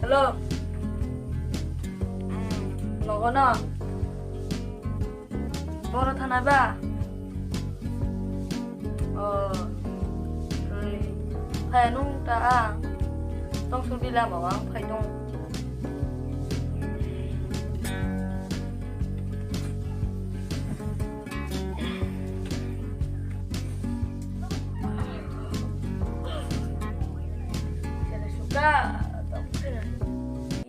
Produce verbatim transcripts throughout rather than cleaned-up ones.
Hello. Hmm, nogo no? Boro thana ba? Oh, oi, phai nung ta ang. Tong su di lama wang phai tong. Sele suka, tong sele.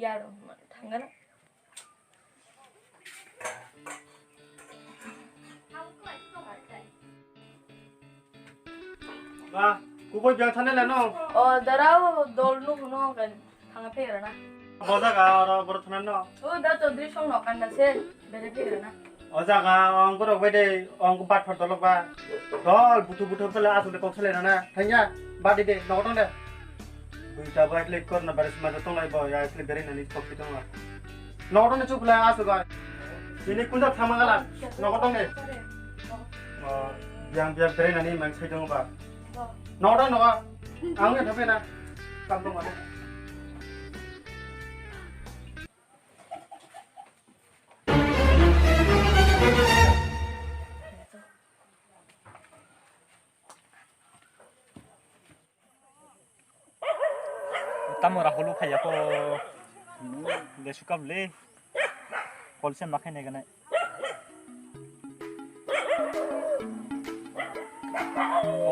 Yaro, thangana. Ba, kubui biyang thane le no? O, dara o dol nuhu no kan thanga phe rana. Bo jaga oro boro thane no? O, da Chaudhary song no kan da se, bere phe rana. O jaga, ong boro bai de, ong bat phar dolok ba. Dol, butu butu sele, asuk de kok sele rana. Thangya, ba de de, no tong de. Buita bai le kor na baris ma tong lai bo, ya le bere nani kok tong la. Nogo tongni chukla aswk bai. Chini kunjak thangma gala. Nogo tongni. O, biyang biyang berai nani mang sai tongo ba. Nogo tong nogo. Ang ya thape na. Kam tong mane. Tamo Rahul phaiya ko. Le sukam le. Call se ma khainai ganai.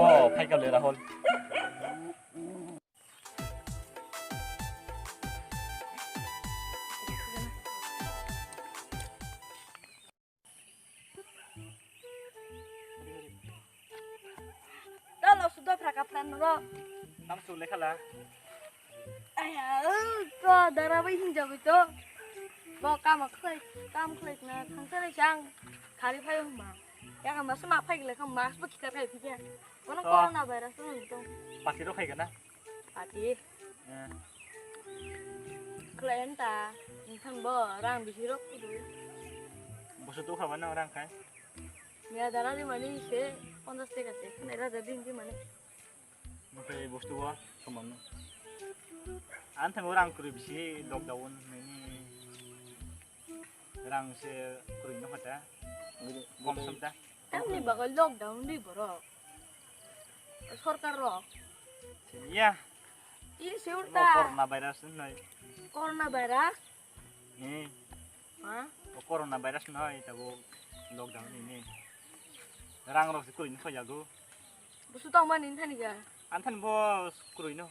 Oh, phaikam le Rahul. Talo sudo phra ka phra noro. Tam su lekha la. Aya, to dara bai hin jabi to. Bo kam khlai, kam khlai na thangsa le chang. Khari phai ma. Ya kam mas ma phai le kam mas bo khita phai phikya. Kono corona virus no to. Pati ro khai gana. Ati. Eh. Khlayan ta, nithang bo rang bisi rok kudu. Boso tu khaba nang rang khai? Ya dara di mani se ponchas taka se, khna raja din di mani. Mukhe bostu bo soman no. An thang rang kuri bisi lockdown nini. Rang se kuri no khata. Bom sam ta. Tamni bagwi lockdown di borok. Sorkar rok. Siniya. Iri se no ulta. Corona virus noi. Corona virus? Ni. Ha? O corona virus noi tabo lockdown ni ni. Rang rok se kuri no khojago. Busu tong mani thani ga. An than bo kuri no.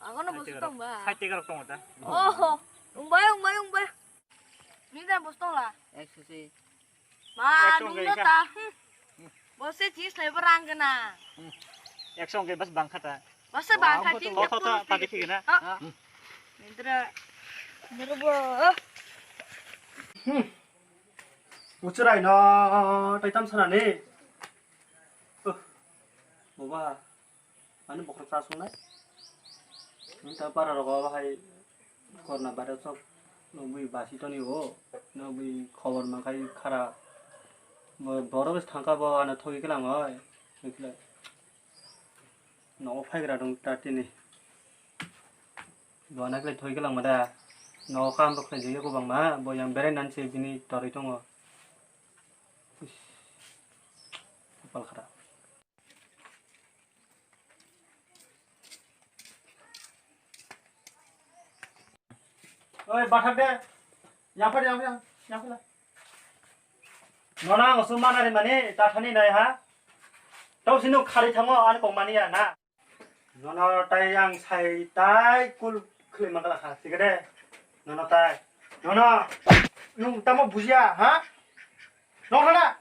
Agono busu tong ba. Sai te garok tong ta. Oh, ungbai, ungbai, ungbai. Ni dan busu tong la. Ek sisi. Ma, ekso nung hwnkhe no ta. Hmm. Bo se chis lai bo rang gana. Hmm. Ekso hwnkhe bas bang kha ta. Bas se bang kha. Tho, tho, tho, ta dikhi gana. Ha. Hmm. Nindra. Nindra bo. Hmm. Uchurai no, tai tam sana ni. Uh. Boba. Ani bokhorok chasongnai. Nini ta para rogo hai corona virus rok nugwi basi toni o, nugwi khobor mankhai khara. Bo-, borok se thangkha bo ano thogwi kwlangwi. Nogo phaigra dong ta tini. Bo naikhe thogwi kwlangma da. Nogo kam rok khlai jagwi kwbangma, bo yang berai nani se bini torwi tongo. Is, kopal khara. Oi, bathak de. Yang phai, yang phai, yang phai. Nono ang su mana ri mani, ta thani nai ha. Tau sinu khari thango, ani kong mani ya na. Nono tai ang sai tai kul khli mangala kha, thik de. Nono tai. Nono, nung tamo bujiya, ha? Nokhala.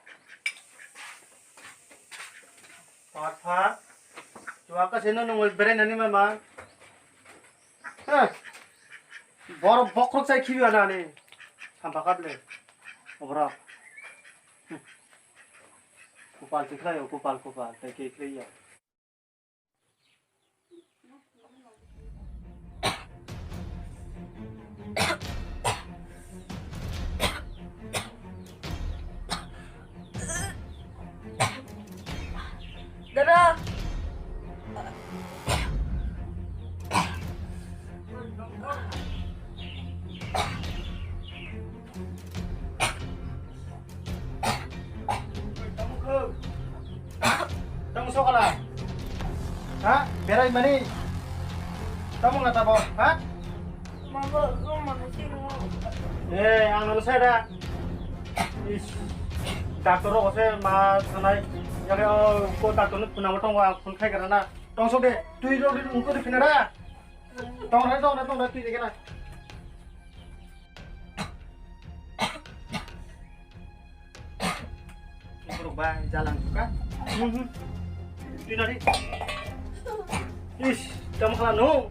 Patha. Tuaka seno nungol bere nani mama. Heh. Bor bokrok sai khibi ana ani. Sampa kable. Obra. Kupal tikhlai o, kupal, kupal. Tai ke khlai ya. Dara. Berai mani. Tamo kata bo, ha? Mabo, mabo sini. Eh, ang nang saya dah. Is, doctor rok se ma sanai. Yare, oh, ko doctor ni phone number tong wa, phone khai karana. Tong sok de, tui rok ni ungko de phina da. Tong rai, tong rai, tong rai, tui de kena. Borok ba jalang ka. Hmm, hmm. Tui nari. Is, tamo khala no.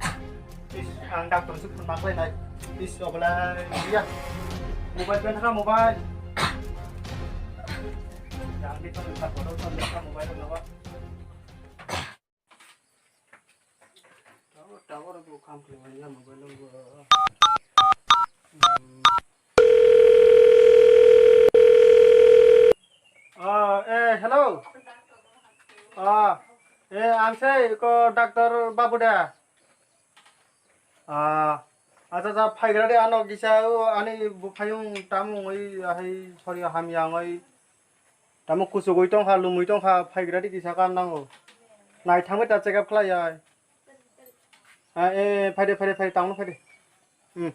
Is, ang doctor se phone ma khlai nai. Is, oblai, ya. Mobile pen ka mobile. Jang di phone ka photo phone ka mobile no. Tower, tower bo kam khlai manya mobile number. Hmm. Ah, eh, hello. Ah, eh, ang se ko doctor babu da. Ah, acha, acha, phaigra de ano kisa o ani buphayung tamung oi ahai sori hamya oi. Tamo kuchugwi tongkha, lumwi tongkha, phaigra di kisa kam nango. Nai thangwi ta check up khlai ai. Ah, eh, phaide, phaide, phaide, tangno phaide. Hmm.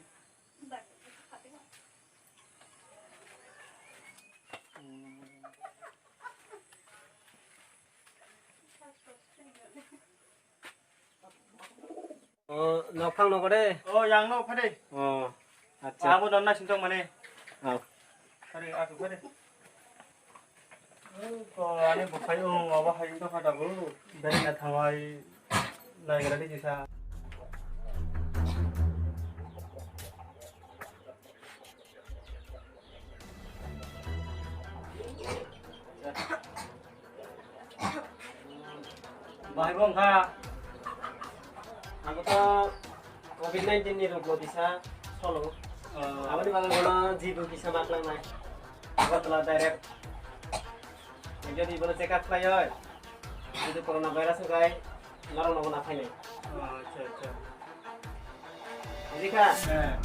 O, nokphang nogo de. O, yang no phade. O, acha. Abo don na sintong mane. Aw. Phade, aku phade. Ko ani bukhai o, abo hai to phada bo. Beri na thawai. Lai gara di kisa. Bahai bo wngkha. Ang to covid nineteen ni rok bo kisa solo. Oh. Aboni bagwi bono jibu kisa ma klangnai. Agartala direct. Jodi bono check up khlai oi. Jodi corona virus wngkha, norok nogo na phainai. Oh, acha, acha. Bujikha? Eh.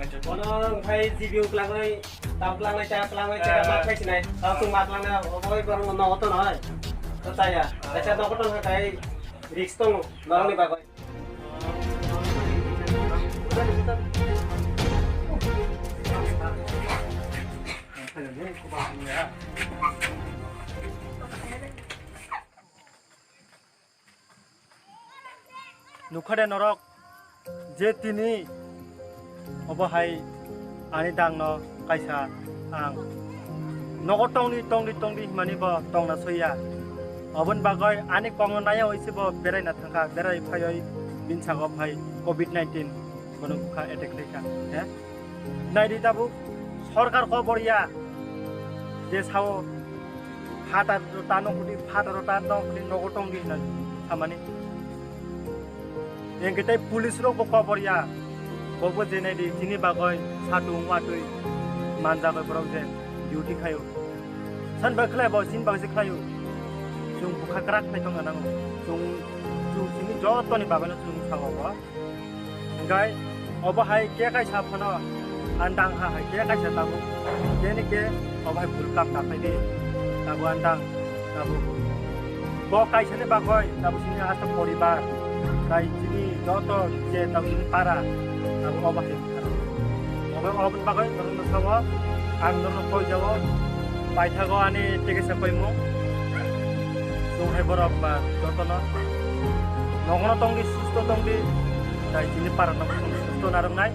Acha. Bono wngkhai jibu klangwi, tam klangnai, cha klangnai, cha ma khlai sinai. Tam tung ma klangnai, obo bai borok no nogo to noi. To chaya. Acha nogo to hai risk tongo, norokni bagwi. Nukha de norok je tini obo hai ani dangno kaisa ang nogo tongdi, tongdi, tongdi himani bo tongna soiya. Oboni bagwi ani kokno naiya oise bo beraina thangkha, berai phaioi bini sago phai covid nineteen bono bukha attack khlaikha, he? Naidi tabuk sorkar kobor ya je sao phatar tano kudi, phatar tano kudi nogo tongdi hinwi samani. Engke tei police rok bo kobor ya, bobo je naidi tini bagoi satung watui manjagoi borok je duty khaio. San bai khlai bo sin bagoi se khlaio. Chwng bukha kwrak khlai tongna nango. Chwng, chwng sini jotoni bagoino chwng sao bo. Hingkai obo hai khe kaisa phano ang dang ha hai khe kaisa tabuk khe ni khe obo hai bul kam ta khlai di tabuk ang dang tabuk bo kaisa ni bagoi tabuk sini asta poribar tai chini joto je tabuk sini para tabuk obo hai obo obo bagoi norok no sao ang norok koi jao paithago ani tege se koimung chwng hai borok ba joto no nogono tongdi susto tongdi tai chini para no susto narwknai.